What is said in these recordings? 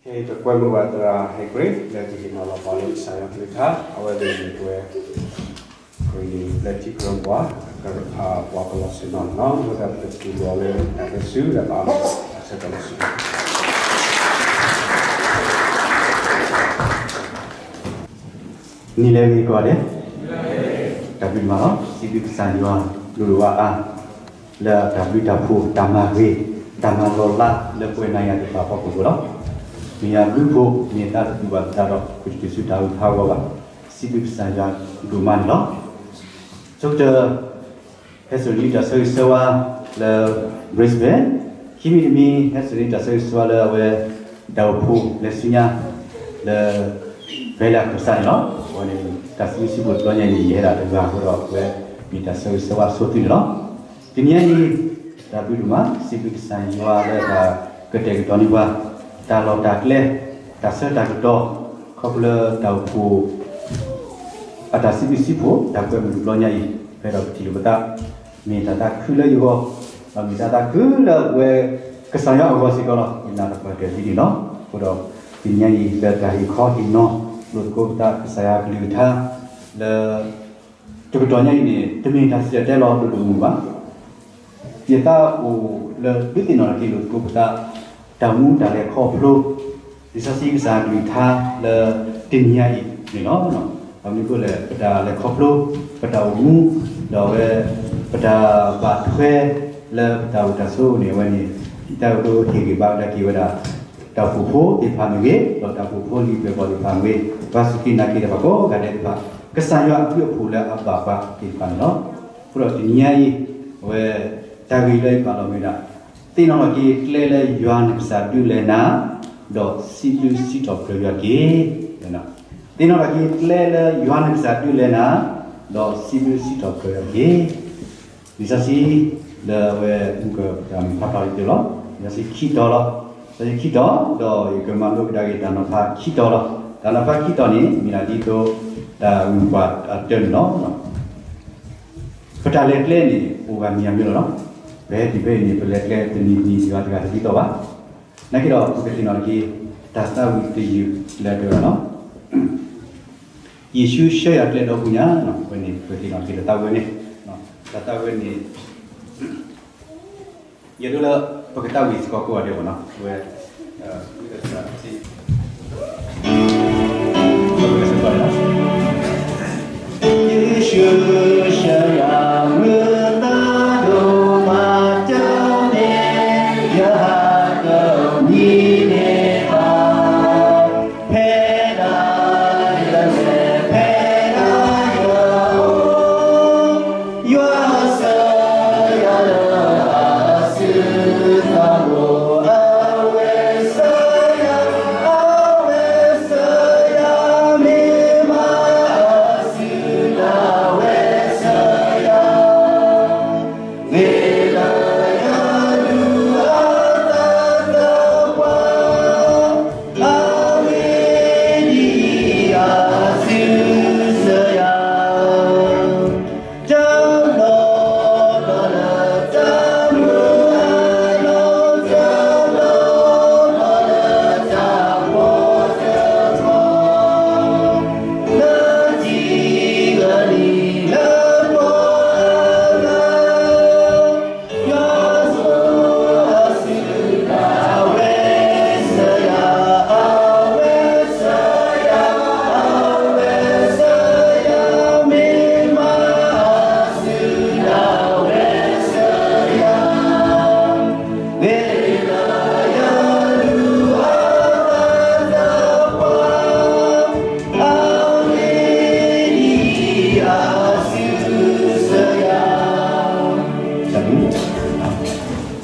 ပကွဲမုာ်ဘၣ်သရၣ်ဟဲက့ၤ လၢကဟ့ၣ်နီၤလီၤပှၤလၢကစၢ်ယွၤကလုၢ်ကထါ အဝဲသ့ၣ်မ့ၢ်ပှၤ ခရံာ်လၢထံကရၢပှၤ ပှၤကလီၤဆ့ၣ်နီၤနီၤ အဃိသတးပကသူၣ်လီၤလၢတၢ်ကဲဆူ လၢပအါမး အဆၢကတီၢ်လီၤဆူ နံၤလၢအဂ့ၤကိးဂၤဒဲး, တၢ်ဘျုးဒိၣ်မးလီၤ. စံးဘျုးကစၢ်ယွၤ ဒိၣ်ဒိၣ်အါအါ လၢတၢ်ဘျုးတၢ်ဖှိၣ် တၢ်မၤဂ့ၤ တၢ်မၤလီၤလး လၢပဝဲနၤယၤသ့ၣ်တဖၣ်အဖီခိၣ်လီၤ. မ့ၢ်ယၤဘျုးဖှိၣ် မ့ၢ်တၢ်တတူၢ်ဘၣ်သတးဒီး ပတတုၤဆူတၢ်အုၣ်ဖးအဂီၢ်ဘၣ်. စံးဘျုးကစၢ်ယွၤဒိၣ်မးန့ၣ်လီၤ. ဆိကတၢၢ် ဟဲစိာ်န့ၢ်တၢ်ဆၢဂ့ၤဆၢဝါလၢ Brisbane, ခံမံၤတမံၤ ဟဲစိာ်န့ၢ်တၢ်ဆၢဂ့ၤဆၢဝါလၢအဝဲ တၢ်အိၣ်ဖှိၣ်လဲၤဆူညါ လၢ ဖဲလၢကစၢ်န့ၣ်လီၤ. အဝဲန့ၣ် တၢ်စံးဘျုးစံးဖှိၣ်တဘျီညါအံၤန့ၣ် ယဟဲဒၣ်တဂၤအဃိဒီး အဝဲမ့ၢ်တၢ်ဆၢဂ့ၤဆၢဝါဆိသုန့ၣ်လီၤ. တနံၤအံၤ တၢ်ဘျုးဒိၣ်မး စံးဘျုးကစၢ်ယွၤလၢတၢ်ကတဲာ်ကတီၤန့ၢ်ပှၤ တၢ်လီၢ်တၢ်ကျဲ တၢ်ဆၢတၢ်ကတီၢ် ခီဖျိလၢတၢ်အိၣ်ဖှိၣ် အတၢ်စံးဘျုးစံးဖှိၣ် တၢ်ကွဲမုာ်တဘျီညါအံၤ ဖဲဒီးပထံၣ်လိာ်ပသး မ့ၢ်တၢ်သးခုလၢယဂီၢ် ဒီးမ့ၢ်တၢ်သးခုလၢပဝဲကစၢ်ယွၤအဂီၢ်စ့ၢ်ကီးလီၤ. ယနာ်သပှၢ်တၢၢ်ဒ်န့ၣ်လီၤ. အဃိဒီး တနံၤအံၤလၢတၢ်ဟ့ၣ်ခီဟ့ၣ်နီၤ လိာ်သကိးပသးကစၢ်ယွၤကလုၢ်ကထါ လၢ တကတီၢ်ညါအံၤန့ၣ် တမ့ၢ်တၢ်စံၣ်တဲၤတဲလီၤဒိၣ်ဒိၣ်မုၢ်မုၢ်ဘၣ်. ယသးအိၣ်လၢဒုးသ့ၣ်နီၣ်ထီၣ်က့ၤလိာ်သကိးပသး တၢ်မူတၢ်လဲၤခီဖျိ လံာ်စီဆှံကစၢ်ကလုၢ်ကထါလၢတနံၤညါအံၤန့ၣ်လီၤ. ဘၣ်မနုၤအဃိလဲၣ် ပတၢ်လဲၤခီဖျိ ပတၢ်အိၣ်မူ ဒီးအဝဲ ပတၢ်ဘၣ်ထွဲ လၢပတၢ်အိၣ်တၢ်ဆိးန့ၣ် အဝဲန့ၣ် တၢ်ကတိၤဟ့ၣ်ဂံၢ်ဘါကဒါက့ၤဝဲဒၣ် တၢ်အိၣ်ဖှိၣ်ဖိသ့ၣ်တဖၣ်မ့ၢ်ဂ့ၤ ဒီးတၢ်အိၣ်ဖှိၣ်ဖိလံာ်ပျဲၢ်ဘီၣ်သ့ၣ်တဖၣ်မ့ၢ်ဂ့ၤ ပှၤစူၢ်က့ၤနာ်က့ၤတၢ်ဘၣ်ကိးဂၤဒဲးသ့ၣ်တဖၣ် ကစၢ်ယွၤအဘျုးအဖှိၣ်လၢအဘၣ်ပှၤသ့ၣ်တဖၣ်န့ၣ်လီၤ. အဃိဒီးတနံၤညါအံၤ အဝဲ တၢ်ဂ့ၢ်လၢယပာ်လီၤမ့ၢ်ဝဲဒၣ် သ့ၣ်နီၣ်ထီၣ်က့ၤကျဲလၢယွၤနကစၢ်ဒုးလဲၤနၤ ဒီးစံးဘျုးစံးထီၣ်ပတြၢၤယွၤတက့ၢ်. သ့ၣ်နီၣ်ထီၣ်က့ၤကျဲလၢယွၤနကစၢ်ဒုးလဲၤနၤ ဒီးစံးဘျုးစံးထီၣ်ပတြၢၤယွၤတက့ၢ်. လံာ်စီဆှံ လၢအဝဲမုၢ်ကတၢၢ်မုၢ်ဖးဖျါလံတ့ၢ်လီၤ. လံာ်စီဆှံခံတီၤလီၤ. လံာ်စီဆှံခံတီၤ ဒီးယကမၤလိကဒါက့ၤတၢ်နီၤဖးခံတီၤလီၤ. တၢ်နီၤဖးခံတီၤန့ၣ် မ့ၢ်ဒၣ်ဒ်သိး တၢ်ဂ့ၢ်ပှၤအတၢၢ်န့ၣ်လီၤ. ပတၢ်လဲၤကျဲန့ၣ် အိၣ်ဂၤမံၤဂၤမံၤလီၤ. ပဟဲတုၤဖဲအံၤန့ၣ် ပလဲၤကျဲတနံၤတနံၤတဂၤတဂၤတဒ်သိးဘၣ်. နာ်က့ဒီး ပကသ့ၣ်နီၣ်ထီၣ်က့ၤ တၢ်သးဝံၣ်တယုၢ်လၢအတဲဝဲဒၣ်လီၤ. ယ့ၣ်ၡူးဆှၢယၤကျဲဒီပုၢ်ညါ, ဝဲန့ၣ် ပကသ့ၣ်နီၣ်ထီၣ်က့ၤတၢ်သးဝံၣ်န့ၣ်, တၢ်သးဝံၣ်န့ၣ် ယအဲၣ်ဒိးလၢ ပကသးဝံၣ်စ့ၢ်ကီးကိးဂၤဒဲးဘၣ်နီၤ, ဝဲ ယ့ၣ်ၡူးဆှၢယၤမုာ်သးဒိၣ်မးတမ့ၢ် ယဟးကမံန့ၢ်ဘၣ် ဖဲဒၣ်ယလဲၤဖဲဒၣ်ယအိၣ် ယွၤဆှၢယၤလၢအစုသးဘိ အဝဲဆှၢယၤ, အဝဲဆှၢယၤ မ့ၢ်မၤအစုလၢအဝဲဆှၢယၤ ဂ့ၤလၢယဒုးအသးသးပှၢ် အဝဲဒ်အစုဆှၢယၤ တၢ်လီၢ်လီၢ်လၢ တၢ်မုၢ်အလီၢ် တၢ်လီၢ်လီၢ်လၢ တၢ်ဖှီၣ်တၢ်ဃီ လၢထံဂၤလံၤလၢပှၤအဂၤ ယွၤဆိၣ်အစုလၢအဝဲဆှၢယၤ, အဝဲဆှၢယၤ, အဝဲဆှၢယၤ, မ့ၢ်မၤအစုလၢအဝဲဆှၢယၤ, ဂ့ၤလၢယဒုးအသးသးပှၢ် အဝဲဒ်အစုဆှၢယၤ. ကျဲလၢ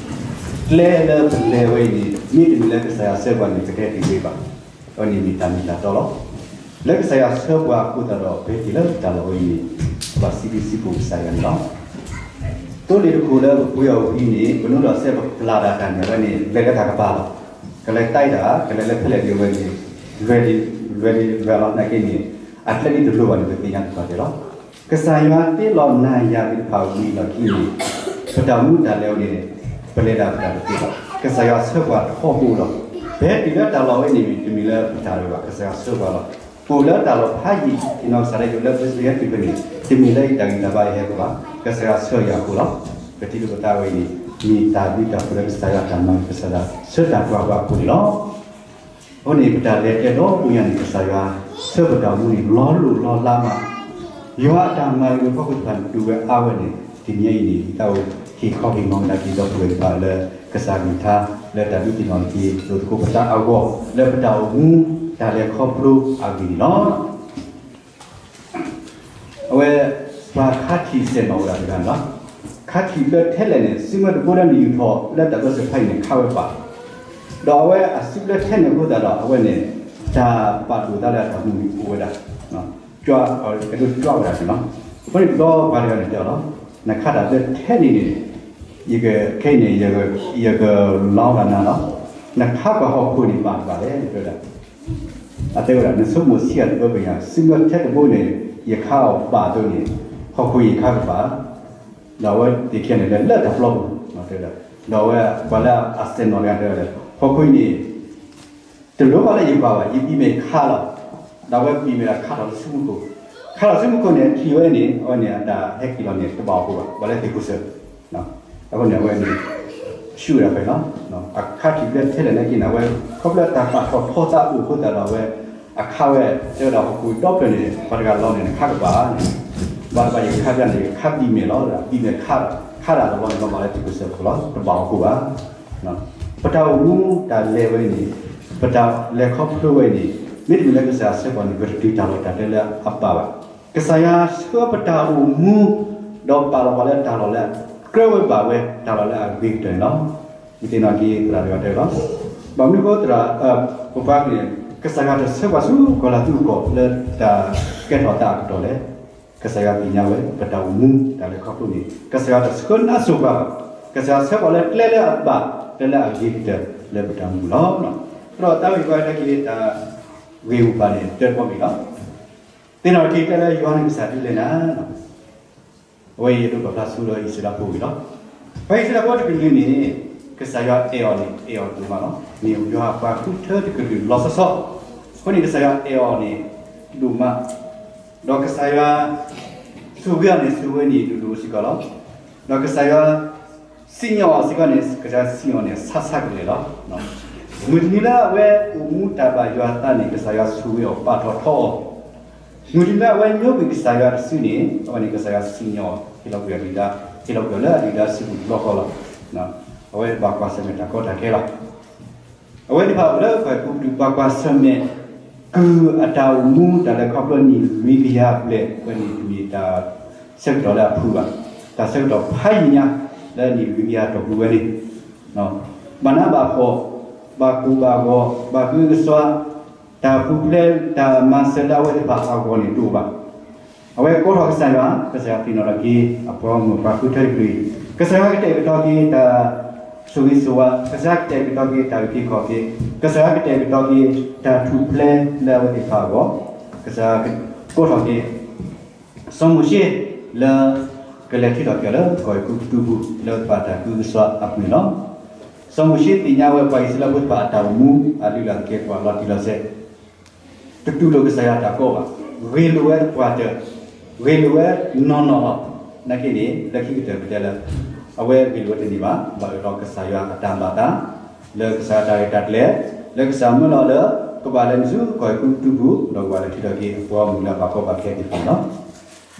ပလဲၤဝဲအံၤန့ၣ် မ့တမ့ၢ်လၢကစၢ်ယွၤဆှၢပှၤန့ၣ် ပကဟဲတဂ့ၤဘၣ်. အဝဲန့ၣ်မ့ၢ်တၢ်မ့ၢ်တၢ်တီလီၤ. လၢကစၢ်ယွၤဆှၢပှၤအဃိသတးဒီး ပဟဲက့ၤလၢတၢ်လီၢ်ဝဲအံၤန့ၣ် ပဘၣ်စံးဘျုးစံးဖှိၣ်ကစၢ်ယွၤန့ၣ်လီၤ. သိလ့ၣ်တခိၣ်လၢပပှ့ၤအီၤဝံၤန့ၣ် ပနီၢ်ဒီးစဲးပပျၢ်ဒၣ်တၢ်န့ၣ် အဝဲန့ၣ် လဲၤလၢတၢ်ကပၤလီၤ. ကလဲၤတၢ်အံၤဒၣ် ကလဲၤလၢဖဲလဲၣ်ဒံးဝဲန့ၣ် လွဲၢ်ဒံး လွဲၢ်ဒံးလွဲၢ်လီၤ. နာ်က့န့ၣ် အကျဲဒ်တလိၣ်ဘၣ်န့ၣ် ပသ့ၣ်ညါသပှၢ်တၢၢ်လီၤ. ကစၢ်ယွၤတ့လီၤနၤယၤသ့ၣ်တဖၣ်ဝံၤလီၢ်ခံန့ၣ် ပတၢ်မူတၢ်လဲၤဝဲန့ၣ် ပလဲၤဒၣ်ပတၢ်တသ့ဘၣ်. ကစၢ်ယွၤဆှၢပှၤထီဘိလီၤ. ပဟဲတုၤလၢတၢ်လီၢ်ဝဲန့ၣ် တမ့ၢ်လၢပတၢ်လၢၤဘၣ်, ကစၢ်ယွၤဆှၢပှၤလီၤ. အိၣ်လၢတၢ်လီၢ်ဖးယံၤ, ယနီၢ်ကစၢ်ဒၣ်ယိၤလၢပဟဲတုၤဖဲန့ၣ် တမ့ၢ်လၢယတၢ်ဂံၢ်တၢ်ဘါယဟဲပှၤဘၣ်, ကစၢ်ယွၤဆှၢယၤအဃိလီၤ. ပထံပကီၢ်သးဝဲအံၤန့ၣ် မ့ၢ်တၢ်ဘျုးတၢ်ဖှိၣ်လၢကစၢ်ယွၤတၢ်မၤ ကစၢ်ယွၤဆှၢတၢ်ပှၤပှၤအဃိန့ၣ်လီၤ. အဃိန့ၣ် ပတၢ်လဲၤကျဲဒီဘိညါန့ၣ် ကစၢ်ယွၤဆှၢပတၢ်အိၣ်မူန့ၣ် လီၤလိၢ်လီၤလးမး, ယွၤအတၢ်မၤဂ့ၤဖီခိၣ်တဖၣ်န့ၣ် ဒိၣ်ဝဲအါဝဲန့ၣ် တနံၤအံၤန့ၣ် ယသးအိၣ်ဟ့ၣ်ခီဟ့ၣ်နီၤကဒါက့ၤဒီပုၢ်ဝဲၢ်တဖၣ်လၢ ကစၢ်အကလုၢ်ကထါ လၢတၢ်ဒုးသ့ၣ်နီၣ်က့ၤ ဒိၣ်သကိးပသးအဂီၢ် လၢပတၢ်အိၣ်မူ တၢ်လဲၤခီဖျိအဂ့ၢ်န့ၣ်လီၤ. အဝဲ ပှၤခါထံးစဲၣ်နီၤဝဲဒၣ်တဂၤန့ၣ်လီၤ. ခါထံးဘျၢထဲလဲၣ်န့ၣ် စုမၢတဘိလၢနယူာ်ထီၣ်လၢတၢ်ပၢဆှၢဖးအံၤန့ၣ် ခးဝဲပာ်, ဒီးအဝဲအစုဘျၢထဲန့ၣ်အဃိသတးဒီး အဝဲန့ၣ် တၢ်ပာ်ဒိၣ်သးလၢအတၢ်မူန့ၣ်အိၣ်ဝဲဒၣ်, ကဲဒိးကွၢ်ဝဲဒၣ်န့ၣ်လီၤ. အဃိန့ၣ် တဘျီပှၤတဂၤန့ၣ်တဲအီၤလီၤ, နခးတၢ်ဘျၢထဲန့ၣ်န့ၣ် ယကခဲအံၤန့ၣ် ယကလီတၢ်နၤလီၤ. နခးပှၤဟီၣ်ခိၣ်န့ၣ်ဘၣ်တဘၣ်လဲၣ် တဲဝဲဒၣ်. အတဲဝဲဒၣ် နဆိကမိၣ်ဆံးအတဘၢပညါ စုမၢထဲတဘိန့ၣ် ယခးအီၤဘၣ်အသိးန့ၣ် ဟီၣ်ခိၣ်ယခးကပၤ, ဒီးအဝဲသ့ၣ်ခံဂၤန့ၣ် လဲၤလၢတၢ်ပျီပူၤ, တဲဝဲဒၣ်. ဒီးအဝဲပှၤလၢအစဲၣ်နီၤတဂၤတဲဝဲဒၣ် ဟီၣ်ခိၣ်အံၤန့၁ၣ် တလိၣ်ဘၣ်လၢယပာ်ဘၣ် ယဘံၣ်မဲာ်ခးလီၤ. ဒီးအဝဲဘံၣ်မဲာ်ခးထီၣ်လၢဆူမူခိၣ်, ခးထီၣ်ဆူမူခိၣ်န့ၣ် အထံၣ်ဝဲန့ၣ် အဝဲန့ၣ်အတၢ်ဟဲက့ၤလီၤန့ၣ် တဘၣ်အီၤဘၣ်, ပှၤလၢသ့ၣ်ခိၣ်စၢၢ် အဃိန့ၣ် အဝဲန့ၣ် ဆူၣ်ဝဲဒၣ်ဖဲလီၤ. အခါထံးဘျၢထဲလဲၣ်န့ၣ်က့ၤန့ၣ် အဝဲ ခီဖျိတၢ်ပာ်ထီၣ်ထီသးအိၣ်အဃိသတးဒီး အဝဲ အခးဝဲ တဲဝဲဒၣ်ဟီၣ်ခိၣ်ဒီဖျၢၣ်န့ၣ် ပှၤတဂၤလီၤန့ၣ် နခးကပၤန့ၣ်, ဘၣ်တဘၣ်ယခးပျၢ်န့ၣ် ယခးဘံၣ်မဲာ်လီၤ, ဘံၣ်မဲာ်ခး, ခးဒၣ်တဘျီန့ၣ် လီၤဘၣ်လၢသ့ၣ်ခိၣ်စၢၢ်ခိၣ်လီၤ, တဘၣ်အီၤဘၣ်. ပတၢ်အိၣ်မူတၢ်လဲၤဝဲန့ၣ်, ပတၢ်လဲၤခီဖျိဝဲန့ၣ် မ့တမ့ၢ်လၢကစၢ်ယွၤဆှၢပှၤန့ၣ် ပတတုၤတၢ်လီၢ်တၢ်ကျဲလၢအဘၣ်ဘၣ်. ကစၢ်ယွၤဆှၢပတၢ်အိၣ်မူ ဒီးပာ်လီၤပှၤလၢတၢ်လီၢ်လၢ ကြၢးဝဲဘၣ်ဝဲတၢ်လီၢ်လၢအဂ့ၤကတၢၢ်န့ၣ်လီၤ. ယသ့ၣ်နီၣ်က့ၤသရၣ်တဂၤတဲလီၤ. ဘၣ်မနုၤအဃိသရၣ် ပပှၤကလုာ်န့ၣ် ကစၢ်ယွၤတဆှၢပှၤဆူကီၢ်လၤသူကီၢ်လၢတၢ်ကဲထီၣ်သးအကတီၢ်လဲၣ်. ကစၢ်ယွၤသ့ၣ်ညါဝဲ ပတၢ်အိၣ်မူတၢ်လဲၤခီဖျိန့ၣ် ကစၢ်ယွၤတဆှၢနါစိၤပှၤဘၣ်, ကစၢ်ယွၤဆှၢပှၤလၢကျဲလၢအဘၣ် ကျဲလၢအဂ့ၤကတၢၢ်လၢပတၢ်အိၣ်မူလီၤ. ဒီးတၢ်ဂ့ၢ်ပှၤတဲက့ၤတၢ်ဂ့ၢ်မိၢ်ပၢ်န့ၣ် တၢတဘီမ့ၢ်လီၤ. သ့ၣ်နီၣ်က့ၤတဲလၢယွၤန့ၣ်ကစၢ်ဒ်လဲၣ်နၤ အဝဲအံၤယဒိးပာ်ဖျါဆူလၢအံၣ်စရ့လးဖိအဂ့ၢ်လီၤ. ပှၤအံၣ်စရ့လးဖိတကလုာ်န့ၣ် ကစၢ်ယွၤအဲၣ်အီၤန့ၣ် အဲၣ်အီၤဒိၣ်မးလီၤ. မ့ၢ်ယွၤအပှၤဃုထၢတကလုာ်လီၤဆီဆီ, အဃိန့ၣ် ကစၢ်ယွၤအဲၣ်အီၤန့ၣ် ဒိၣ်မး, ဒီးကစၢ်ယွၤဆိၣ်ဂ့ၤအီၤန့ၣ် ဆိၣ်ဂ့ၤန့ၣ်ဒိၣ်ဒိၣ်စ့ၢ်ကီးလီၤ. ဒီးကစၢ်ယွၤစံၣ်ညီၣ်အီၤစ့ၢ်ကီးန့ၣ် ကစၢ်ယွၤစံၣ်ညီၣ်အီၤန့ၣ် ဆါဆါကလဲာ်လီၤ. မုၢ်တနံၤလၢအဝဲအိၣ်မူတၢ်ဘၣ်ယွၤအသးန့ၣ် ကစၢ်ယွၤဆိၣ်ဂ့ၤအီၤပာ်ထီၣ်ထီအီၤ, မုၢ်တနံၤလၢအဝဲညိကွံာ်ကစၢ်ယွၤတစုန့ၣ် အဝဲန့ၣ်ကစၢ်ယွၤစံၣ်ညီၣ်အီၤ ဟ့ၣ်လီၤကွံာ်အဒုၣ်ဒါ, ဟ့ၣ်လီၤကွံာ်အီၤလၢအဒုၣ်ဒါစုပူၤတဘျီဃီလီၤ. အဝဲဘၣ်ကွၢ်ဆၢၣ်မဲာ်တၢ်ကီတၢ်ခဲလီၤ. အဝဲသ့ၣ်တဖၣ်အိၣ်လၢကီၢ်အဲၤကူပတူး ဘၣ်ကွၢ်ဆၢၣ်မဲာ် ကုၢ်အတၢ်အိၣ်မူတၢ်လဲၤခီဖျိနံၣ်လွံၢ်ကယၤဘျဲၣ် အဝဲန့ၣ်တမ့ၢ်တၢ်ဆၢကတီၢ်လၢအဖုဘၣ်, တၢ်ဆၢကတီၢ်ဖးယံၤညါ လၢနံၣ်လွံၢ်ကယၤတီၢ်ပူၤဝဲန့ၣ် ဘၣ်နးဘၣ်ဖှီၣ်, ဘၣ်ကိၢ်ဘၣ်ဂီၤ, ဘၣ်ကုကစွါ, တၢ်ပူၤဖျဲး တၢ်မၤစၢၤလၢအဝဲသ့ၣ်တဖၣ်အဂီၢ်န့ၣ်တအိၣ်ဘၣ်. အဝဲကိးထီၣ်ကစၢ်ယွၤ, ကစၢ်ယွၤသ့ၣ်နီၣ်ထီၣ်က့ၤ အပှၤဂီၢ်မုၢ်ပှၤဃုထၢတကလုာ်, ကစၢ်ယွၤကတဲာ်ကတီၤက့ၤတၢ်ဆိၣ်ဂ့ၤဆိၣ်ဝါ, ကစၢ်ယွၤကတဲာ်ကတီၤက့ၤတၢ်အုၣ်က့ၤခီၣ်က့ၤ, ကစၢ်ယွၤကတဲာ်ကတီၤက့ၤတၢ်ထူၣ်ဖျဲးလၢအဝဲသ့ၣ်တဖၣ်အဂီၢ်, ကစၢ်ယွၤကိးထီၣ်က့ၤ စီၤမိၤၡ့ လၢ ကလဲၤထံၣ်ထီၣ်က့ၤအီၤလၢကီၢ်အဲၤကူပတူးပူၤ လၢပတၢ်ကုကစွါအပူၤန့ၣ်လီၤ. စီၤမိၤၡ့သ့ၣ်ညါဝဲပှၤအံၣ်စရ့လးဖိတဖၣ်အတၢ်အိၣ်မူ အလုၢ်အလၢ်သကဲးပဝးလီၤတံၢ်လီၤဆဲး, တတူၢ်လိာ်ကစၢ်ယွၤတၢ်ကီဘၣ်, ဂ့ၢ်လိာ်ဝဲပှၤတၢၢ်, ဂ့ၢ်လိာ်ဝဲနီၢ်နီၢ်လီၤ. နာ်က့န့ၣ် လၢခံကတၢၢ်ပတဲလၢ အဝဲဂ့ၢ်လိာ်ဝဲတန့ၢ်ဘၣ်, ဘၣ်အၢၣ်လီၤကစၢ်ယွၤအတၢ်ဘၣ်သး လၢကစၢ်ယွၤတၢ်ရဲၣ်တၢ်ကျဲၤ, လၢကစၢ်မၢလီၤလၢ ကဘၣ်လဲၤနုာ်ဆူကီၢ်အဲၤကူပတူးပူၤ ဒီးကဘၣ်လဲၤထံၣ်ထီၣ်က့ၤအပှၤဂီၢ်မုၢ်လၢအဘၣ်ကီဘၣ်ခဲသ့ၣ်တဖၣ်န့ၣ်လီၤ.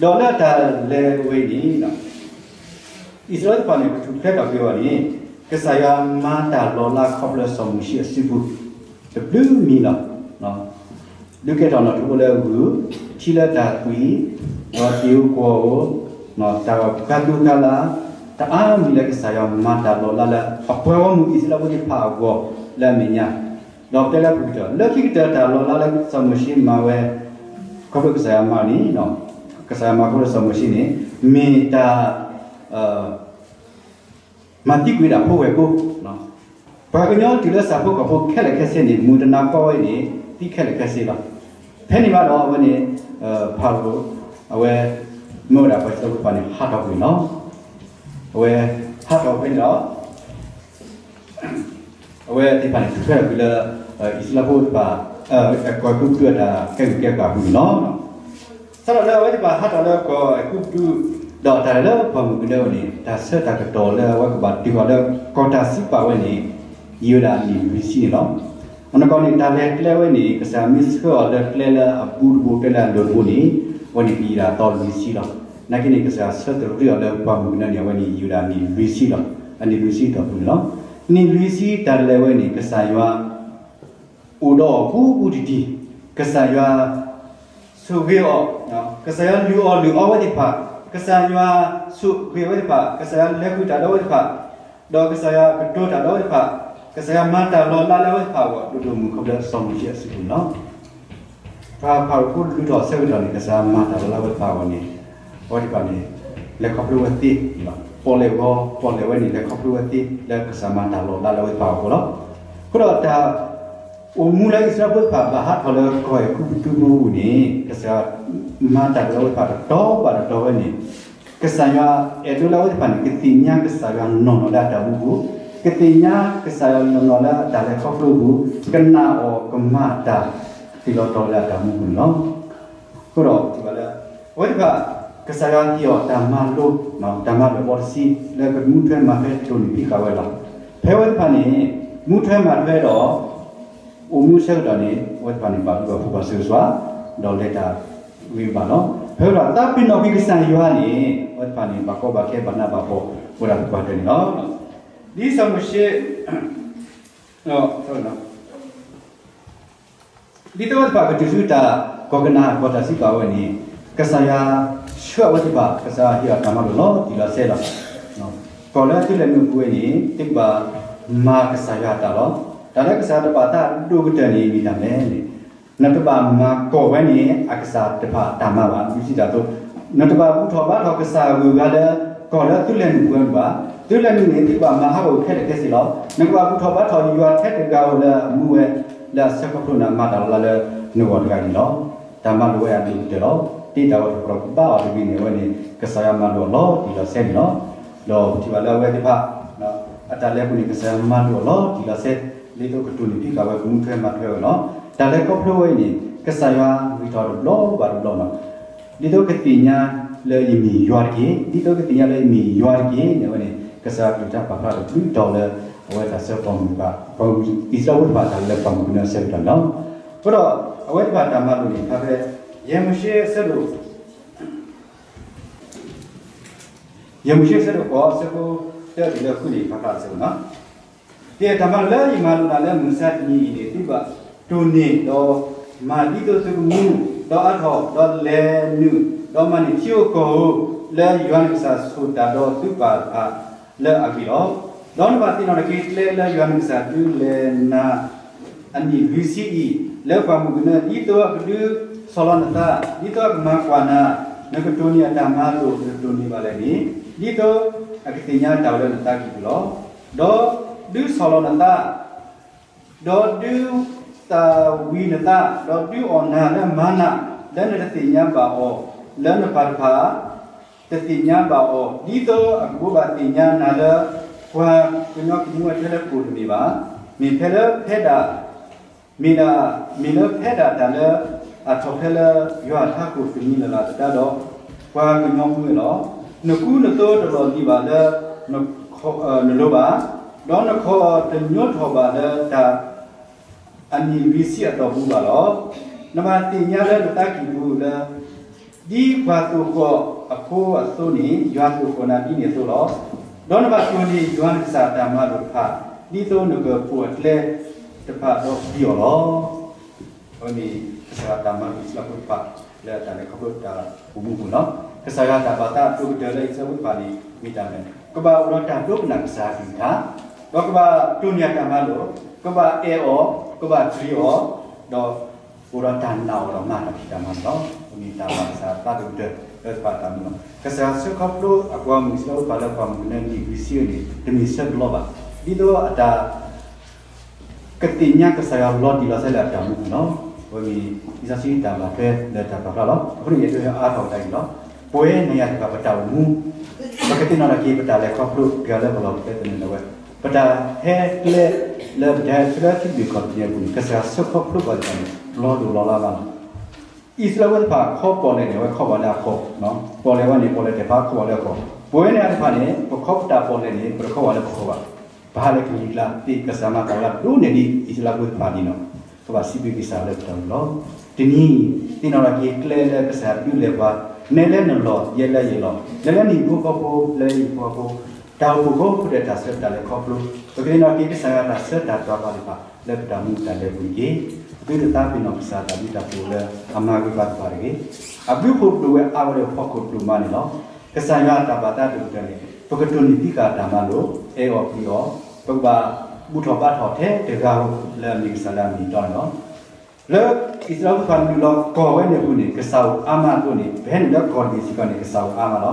ဒီးလၢတၢ်လဲၤဝဲအံၤန့ၣ် အံၣ်စရ့လးဖိတဖၣ်န့ၣ် ကထူၣ်ဖျဲးထီၣ်က့ၤအီၤန့ၣ် ကစၢ်ယွၤမၤတၢ်လီၤလးခီဖျိစီၤမိၤၡ့အစုပူၤ တဘျုးမံၤလီၤ. ဒုးကဲထီၣ်နီၣ်ထူအိၣ်လၢဂုၢ်, ထံလၢတၢ်ကွံ, ဒီးတ့ၢ်ဧိၤကွီၢ်ဧိၤ, တၢ်ပှၤသူၣ်ကါလၢ်, တၢ်အါမံၤလၢကစၢ်ယွၤမၤတၢ်လီၤလးလၢ အပှၤဂီၢ်မုၢ်အံၣ်စရ့လးဖိသ့ၣ်တဖၣ်အဂီၢ်လၢအမဲာ်ညါ, ဒီးတဲလၢခံကတၢၢ် လၢခံကတၢၢ်တၢ်လီၤလးလၢစီၤမိၤၡ့မၤဝဲ ခီဖျိကစၢ်ယွၤမၤန့ၣ်, ကစၢ်ယွၤမၤခီဖျိစီၤမိၤၡ့န့ၣ် မ့ၢ်တၢ် မၤသံကွံာ်ဒၣ်ဖိဝဲၢ်ကိာ်, ပှၤကညီတုၤလၢဆၣ်ဖိကီၢ်ဖိခဲလၢာ်ခဲဆ့န့ၣ် မုၢ်တနၤဃီဝဲန့ၣ် သံခဲလၢာ်ခဲဆ့လီၤ. ဖဲန့ၣ်ဘၣ်ဒီးအဝဲန့ၣ် ဖၤရိၤ အဝဲ မၢဝဲဒၣ်ပှၤအံၣ်စရ့လးဖိတဖၣ်န့ၣ် ဟးထီၣ်ကွံာ်လီၤ. အဝဲ ဟးထီၣ်ဖဲန့ၣ်ဒီး အဝဲသ့ၣ်တဖၣ်န့ၣ် ထုးထီၣ်ကွံာ်လၢ အံၣ်စရ့လးဖိသ့ၣ်တဖၣ် ကီၢ်အဲၤကူပတူးအတၢ်ကဲဂုာ်ကဲဘါအပူၤန့ၣ်လီၤ. စးထီၣ်လၢအဝဲသ့ၣ်တဖၣ်ဟးထီၣ်လၢကီၢ်အဲၤကူပတူး ဒီးတၢ်လဲၤလၢပှၢ်မုၢ်ကနၢအအိၣ်န့ၣ် တၢ်ဆၢတၢ်ကတီၢ်လၢအဝဲကဘၣ်တုၤဃီၤလၢကီၢ်တၢ်စံးပာ်ဝဲန့ၣ် ယံာ်ဝဲဒၣ်အနံၣ်လွံၢ်ဆံန့ၣ်လီၤ. အနီၢ်ကီၢ်န့ၣ် တၢ်လဲၤကျဲဝဲန့ၣ် ကစၢ်မ့ၢ်ဆှၢအီၤလၢကျဲလၢအဘူးတဘိ ကျဲလၢအလိၤတဘိန့ၣ် အဝဲန့ၣ်ကယံာ်ဒၣ်အသီလွံၢ်ဆံလီၤ. နာ်က့န့ၣ် ကစၢ်ဆၢတရံးအီၤလၢပှၢ်မုၢ်ကနၢန့ၣ် အဝဲန့ၣ်ယံာ်ဝဲဒၣ်အနံၣ်လွံၢ်ဆံလီၤ. အနံၣ်လွံၢ်ဆံတီၢ်ပူၤန့ၣ်လီၤ. နံၣ်လွံၢ်ဆံတၢ်လဲၤဝဲန့ၣ် ကစၢ်ယွၤ အိၣ်ဒီးအီၤဘူးဘူးတံၢ်တံၢ်, ကစၢ်ယွၤ ဆိၣ်ဂ့ၤအီၤ, ကစၢ်ယွၤလုၢ်အီၣ်လုၢ်အီဝဲသ့ၣ်တဖၣ်, ကစၢ်ယွၤဆိၣ်ဂ့ၤဝဲသ့ၣ်တဖၣ်, ကစၢ်ယွၤလဲၤဃုာ်တၢ်ဒီးဝဲသ့ၣ်တဖၣ်, ဒီးကစၢ်ယွၤကတိၤတၢ်ဒီးဝဲသ့ၣ်တဖၣ်, ကစၢ်ယွၤမၤတၢ်လီၤလးလၢအဝဲသ့ၣ်တဖၣ်အဂီၢ် ဒိၣ်ဒိၣ်မုၢ်မုၢ်ခီဖျိစီၤမိၤၡ့အစုပူၤန့ၣ်လီၤ. ပှၤဖၤရိၤဖိလုၢ်ထီၣ်အဆၢကတီၢ်န့ၣ် ကစၢ်ယွၤမၤတၢ်လီၤလးဝဲသ့ၣ်တဖၣ်အဂီၢ်န့ၣ် အဝဲသ့ၣ်တဖၣ်န့ၣ် လဲၤခီဖျိဝဲသ့, ပီၣ်လဲၣ်ဂီၤ ပီၣ်လဲၣ်ဝဲန့ၣ် လဲၤခီဖျိဝဲသ့ လၢကစၢ်မၤတၢ်လီၤလးလၢအဝဲသ့ၣ်တဖၣ်အဂီၢ်လီၤ. အဃိဒီးတၢ်အိၣ်မူလၢအံၣ်စရ့လးဖိသ့ၣ်တဖၣ် ဘၣ်ဟးထီၣ်လၢကီၢ်အဲၤကူပတူးအပူၤန့ၣ် ကစၢ်ယွၤမၤတၢ်လီၤလးဝဲသ့ၣ်တဖၣ်တတီၤဘၣ်တတီၤဝဲန့ၣ် ကစၢ်ယွၤအဲၣ်ဒိးလၢအဝဲသ့ၣ်တဖၣ်န့ၣ် ကသ့ၣ်ညါကစၢ်ယွၤနီၢ်နီၢ်လၢအတၢ်မူပူၤ, ကသ့ၣ်ညါကစၢ်ယွၤနီၢ်နီၢ်လၢအတၢ်လဲၤခီဖျိပူၤ, ကနာ်အီၤကမၤတၢ်သ့ၣ်လီၤတီၤလၢအတၢ်မူပူၤန့ၣ်လီၤ. အဃိဒီး အဝဲသ့ၣ်တဖၣ် ကစၢ်ယွၤဟ့ၣ်အီၤတၢ်မၤလိ တၢ်မၤလိာ်အဘီတဆံ လၢကမူထွဲမၤထွဲတိၢ်န့ၢ်ဖံးဃာ်ဝဲလီၤ. ဖဲအဝဲသ့ၣ်တဖၣ်န့ၣ် မူထွဲမၤထွဲဒီး အိၣ်မူဆၢကတီၢ်န့ၣ် အဝဲသ့ၣ်တဖၣ်န့ၣ် ဘၣ်ဘျုးဘၣ်ဖှိၣ်ဘၣ်ဆိၣ်ဂ့ၤဆိၣ်ဝါ ဒီးလဲၤတၢ်ဂ့ၤဘၣ်လီၤ. ဖဲအဝဲသ့ၣ်တဖၣ်သးပ့ၤနီၣ်ကွံာ်ကစၢ်ယွၤန့ၣ် အဝဲသ့ၣ်တဖၣ်န့ၣ် ဘၣ်ကီဘၣ်ခဲဘၣ်နးဘၣ်ဖှီၣ် အိၣ်ဒၣ်သပှၢ်တၢၢ်န့ၣ်လီၤ. ဒ်စီၤမိၤၡ့ ဒ်သိးအဝဲသ့ၣ်တဖၣ်ကတုၤဆူတၢ် ကီၢ်ကနၤအၣ် ကီၢ်တၢ်စံးပာ်ဝဲန့ၣ် ကစၢ်ယွၤဆှၢအဝဲသ့ၣ်တဖၣ် ကစၢ်ယွၤဟ့ၣ်အီၤတၢ်မၤလိာ်လီၤတံၢ်လီၤဆဲးလီၤ. ကီၢ်လၢသုလဲၤနုာ်ပူၤဝဲန့ၣ် သုကဘၣ်မၤကစၢ်ယွၤအတၢ်လီၤ. တၢ်လၢကစၢ်ယွၤတဘၣ်သးဒိၣ်ကတၢၢ်န့ၣ်မ့ၢ်တၢ်မနုၤလဲၣ်န့ၣ် နတဘၣ်မၤကီၢ်ဝဲန့ၣ် အကစၢ်တဖၣ်အတၢ်မၤဘၣ် ဒ်စံးတၢ်အသိး, နတဘၣ်ဘူၣ်ထီၣ်ဘါထီၣ်ကစၢ်အဂုၤအဂၤလၢ ကီၢ်လၢသုလဲၤနုာ်ပူၤဝဲဘၣ်. သုလဲၤနုာ်န့ၣ် သုကဘၣ်မၤဟးဂီၤခဲလၢာ်ခဲဆ့လီၤ. နကဘၣ်ဘူၣ်ထီၣ်ဘါထီၣ်ယွၤထဲတဂၤဧိၤလၢအမူဝဲ လၢအဆၢခီဖျိနၤမၤတၢ်လီၤလးလၢနဂီၢ်တဂၤန့ၣ်လီၤ. တၢ်မၤလိာ်ဝဲအဒိၣ်ကတၢၢ်လီၤ. တ့တၢ်ဝဲတကြၢးကဘၣ်အီၤတဂ့ၤန့ၣ် အဝဲန့ၣ် ကစၢ်ယွၤမၤလိာ်အီၤလီၤတံၢ်လီၤဆဲးန့ၣ်လီၤ. ဒီးပထံၣ်ဘၣ်လၢအဝဲသ့ၣ်တဖၣ် အတၢ်လဲၤပူၤန့ၣ် ကစၢ်ယွၤမၤလိာ်အီၤလီၤတံၢ်လီၤဆဲး ဒ်သိးကတိၢ်န့ၢ်ဖံးဃာ်ဝဲ ကမူထွဲမၤထွဲဝဲလီၤ. တၢ်လဲၤခီဖျိဝဲအံၤန့ၣ် ကစၢ်ယွၤဂံၢ်ထီၣ်တဘျီဘၣ်တဘျီလီၤ. ဒ်သိးကသ့ၣ်ညါလၢယမ့ၢ်ယွၤတက့ၢ်, ဒ်သိးကသ့ၣ်ညါလၢယမ့ၢ်ယွၤတက့ၢ်န့ၣ် အဝဲန့ၣ် ကစၢ်ယွၤကလုၢ်ကထါပာ်ဖျါတဘျုးတီၤလၢ အဝဲတၢ်ဆၢကတီၢ်မုၢ်ဘၣ် ပှၤအံၣ်စရ့လးဖိသ့ၣ်တဖၣ်တၢ်လၢပှၢ်မုၢ်ကနၢအဆၢကတီၢ်န့ၣ်လီၤ. အဃိဒီး အဝဲသ့ၣ်တဖၣ်တၢ်မၤလိာ်န့ၣ် ဖဲ ယဲၢ်မိၤၡ့အဆၢဒိၣ် ယဲၢ်မိၤၡ့အဆၢဒိၣ်ဃိး အဆၢဖိတၢတုၤလၢဃုန့ၣ် ပာ်ဖျါစ့ၢ်ကီးလီၤ. ကဲတၢ်မၤလိာ်လၢယမၤလိာ်နၤလၢမုၢ်မဆါတနံၤအံၤန့ၣ် သုဘၣ်တိၢ်န့ၢ်ဒီးမၤဒ်သိးသုကမူ ဒီးအါထီၣ် ဒီးလဲၤနုာ် ဒီးမၤန့ၢ်ထံဧိၤကီၢ်ဧိၤ လၢယွၤနကစၢ်ဆိၣ်တၢ်ဒီးသုပၢ်တဖၣ်လၢအဂ့ၢ်လီၤ. ဒီးနဘၣ်သ့ၣ်နီၣ်ထီၣ်က့ၤကျဲလၢယွၤနကစၢ်ဒုးလဲၤနၤ အနံၣ်လွံၢ်ဆံအံၤ လၢပှၢ်မုၢ်ကနၢ ဒ်သိးအကဒုးဆီၣ်လီၤနသး, ဒ်သိးအကမၤကွၢ်နၤ, နကတိၢ်န့ၢ်အတၢ်မၤလိာ် နကတိၢ်န့ၢ်ဘၣ်လဲၣ်န့ၣ်, ဒ်သိးအကသ့ၣ်ညါတၢ်ဝဲလၢနသးကံၢ်ပူၤလီၤ. ဒီးဒုးဆီၣ်လီၤနသး, ဒီးဒုးသးဝံၤနသး, ဒီးဒုးအီၣ်နၤလၢမၤနၤ လၢနတသ့ၣ်ညါဘၣ်အီၤ, လၢနပၢ်တဖၣ် တသ့ၣ်ညါဘၣ်အီၤ, ဒ်သိးအကဘိးဘၣ်သ့ၣ်ညါနၤလၢ ပှၤကညီကမူဝဲထဲလၢကိၣ်တမ့ၢ်ဘၣ်. မ့ၢ်ဖဲလၢဖဲဒၣ်, မ့ၢ်ဒၣ်, မ့ၢ်လၢဖဲဒၣ်တၢ်လၢအထီၣ်ဖဲလၢယွၤအထးခိၣ်သမံၤလၢ်လၢ်သတးဒီး ပှၤကညီမူဝဲလီၤ. နကူနသိတလီၢ်လံၤဘၣ်လၢ နလိၤဘၣ်, ဒီးနခီၣ်တညိထီၣ်ဘၣ်လၢတၢ် အနံၣ်လွံၢ်ဆံအတီၢ်ပူၤဘၣ်လီၤ. နဘၣ်သ့ၣ်ညါလၢနသးကံၢ်ပူၤလၢ ဒ်ပှၤသိၣ်ဃီၣ်အဖိအသိးန့ၣ် ယွၤသိၣ်ဃီၣ်နၤဒ်န့ၣ်အသိးလီၤ. ဒီးနဘၣ်တိၢ်န့ၢ်ယွၤနကစၢ်တၢ်မၤလိာ်တဖၣ် ဒ်သိးနကပိာ်အကျဲတဖၣ်ဒီးပှံၤအီၤလီၤ. အဝဲမ့ၢ်ကစၢ်ယွၤတၢ်မၤလိာ်အံၣ်စရ့လးဖိတဖၣ် လၢတၢ်လဲၤခီဖျိတၢ်အိၣ်မူအပူၤလီၤ. ကစၢ်ယွၤတၢ်ဘၣ်သးအဒိၣ်ကတၢၢ်လၢအံၣ်စရ့လးဖိတဖၣ်န့ၣ် မ့ၢ်တၢ်မနုၤလဲၣ်, ကဘၣ်အိၣ်ဒီးတၢ်ဒိကနၣ်ကစၢ်အကလုၢ်ကထါ, ဒီးကဘၣ်တိၢ်န့ၢ်အတၢ်မၤလိာ်, ကဘၣ်အဲၣ်အီၤ, ကဘၣ်တြီအီၤ, ဒီး အိၣ်ဒီးတၢ်နာ်အီၤဒီးမၤတၢ်ဖံးတၢ်မၤန့ၣ်လီၤ. အဝဲမ့ၢ်တၢ်ဘၣ်ကစၢ်သးဒိၣ်ကတၢၢ်လၢတၢ်အိၣ်မူလီၤ. ကစၢ်ယွၤဆှၢခီဖျိအပှၤမုၢ်အံၣ်စရ့လးဖိတဖၣ်လၢပှၢ်မုၢ်ကနၢအနံၣ်လွံၢ်ဆံန့ၣ် တမ့ၢ်ဆၢကလီဘၣ်. ဒ်သိးအတၢ် ကသ့ၣ်ညါကစၢ်ယွၤလီၤတံၢ်လီၤဆဲးလၢအတၢ်အိၣ်မူအပူၤလီၤ. အဝဲမ့ၢ်လံာ်စီဆှံတၢ်ဘၣ်ထွဲလၢတၢ်ပာ်ဖျါလီၤ. အဃိန့ၣ် ယအဲၣ်ဒိးဟ့ၣ်အါထီၣ်တၢ်အံၤလီၤ. ပဝဲနၤယၤတဖၣ်ပတၢ်အိၣ်မူ ပကသ့ၣ်နီၣ်ထီၣ်က့ၤပတၢ်လဲၤခီဖျိတဂၤလၢပလီၢ်ပကျဲသနၢၣ်ဒၣ်ဝဲ ပတၢ်ဟဲကျဲလၢပတၢ်ဟဲဆှၢလၢထံသဘျ့ကီၢ်သဘျ့အပူၤန့ၣ် ကစၢ်ယွၤဆှၢခီဖျိပှၤသ့ၣ်တဖၣ်န့ၣ် လီၤလိၢ်လီၤလးမးလီၤ. အံၣ်စရ့လးဖိသ့ၣ်တဖၣ်ခီပီၣ်လဲၣ်န့ၣ် အဝဲခီပီၣ်လၢအခီၣ်, ပီၣ်လဲၣ်ဝဲန့ၣ် ပီၣ်လဲၣ်တဖၣ်ခီပီၣ်လၢအခီၣ်, ပဝဲန့ၣ်တဖၣ်န့ၣ် ပခီပတၢ်ပီၣ်လဲၣ်န့ၣ် ပတခီပီၣ်လၢပခီၣ်ဘၣ်. ပဟးလၢကလံၤကျါသ့ ကစၢ်မၤတၢ်ဝဲဒၣ်ဒိၣ်န့ၢ်ဒံးအံၣ်စရ့လးဖိသ့ၣ်တဖၣ်ဒ်န့ၣ်လီၤ. ပဘၣ်စံးဘျုးကစၢ်လၢပတၢ်အိၣ်လီၤ. တနံၤ သ့ၣ်နီၣ်ထီၣ်က့ၤကျဲလၢကစၢ်ယွၤဒုးလဲၤပှၤ, နဲလၢနလီၢ် ယဲလၢယလီၢ်, နဲလၢနဟံၣ်ဖိဃီဖိ လၢယဟံၣ်ဖိဃီဖိ, တၢ်အိၣ်ဖှိၣ်ဖိတၢ်ဆၢကတီၢ်လဲၤခီဖျိ, ပကသ့ၣ်နီၣ်က့ၤကစၢ်ယွၤတၢ်ဆၢတၢ်တီၤပှၤသ့ၣ်တဖၣ် လၢပတၢ်မူတၢ်လဲၤပူၤတက့ၢ်. ပသုတသးပ့ၤနီၣ်ကစၢ်တၢ်ဘျုးတၢ်ဖှိၣ်လၢအမၤဂ့ၤပှၤသ့ၣ်တဖၣ်တဂ့ၤ. အဘျုးအဖှိၣ်ဒိၣ်ဝဲအါဝဲလၢဖီခိၣ်ဒိၣ်မးန့ၣ်လီၤ. ကစၢ်ယွၤအတၢ်ဘၣ်သးတကတၢၢ်န့ၣ် ပကတိၢ်န့ၢ်သံဃာ်တၢ်မၤလိာ် အဲၣ်အီၤကွံအီၤ, ပကဘၣ်ဘူၣ်ထီၣ်ဘါထီၣ်ထဲတဂၤဧိၤလၢအမ့ၢ်ကစၢ်လၢအမ့ၢ်အတီန့ၣ်လီၤ. လၢအံၣ်စရ့လးဖိသ့ၣ်တဖၣ်နုာ်လီၤကီၢ်ဝဲန့ၣ်အပူၤန့ၣ် ကစၢ်အိၣ်အါမးအသိးန့ၣ် ပဟဲနုာ်လၢကီၢ်တဘ့ၣ်စ့ၢ်ကီးန့ၣ် ကစၢ်အိၣ်အါမးလီၤ.